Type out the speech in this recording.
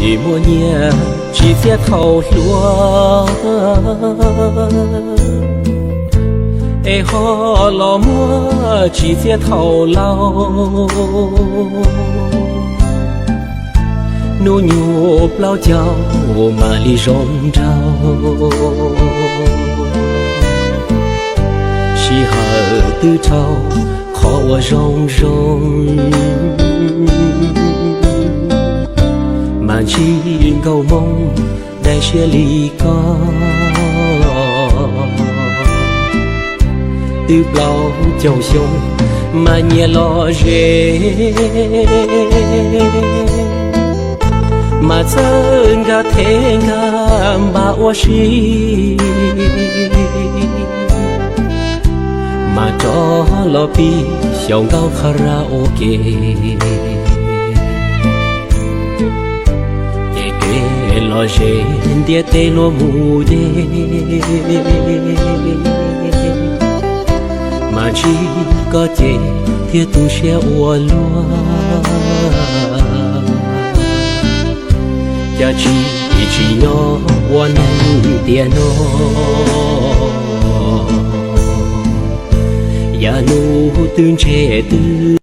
Muaj nyiaj tsis txiaj thaum hluas, es ho los muaj tsis txiaj thaum laus. Hnub nyoog plaub caug mam li zoo nraug, sij hawm twb dhau qhov uas zoo zoo, mas ntsib nkauj Hmoob dai siab li koj. Twb plaub caug xyoo mas nyias los ze, mas txawj nkag thev nkag npam ua si, mas rov los pib xyaum nkauj kha ra ua ke. Ces kev los ze ntiaj teb luag mus ces, mas ntsib koj ces thiaj tu siab ua luaj. Cas tsis tsim nyog ua neeg tiam no, yav nus twb ntshe twb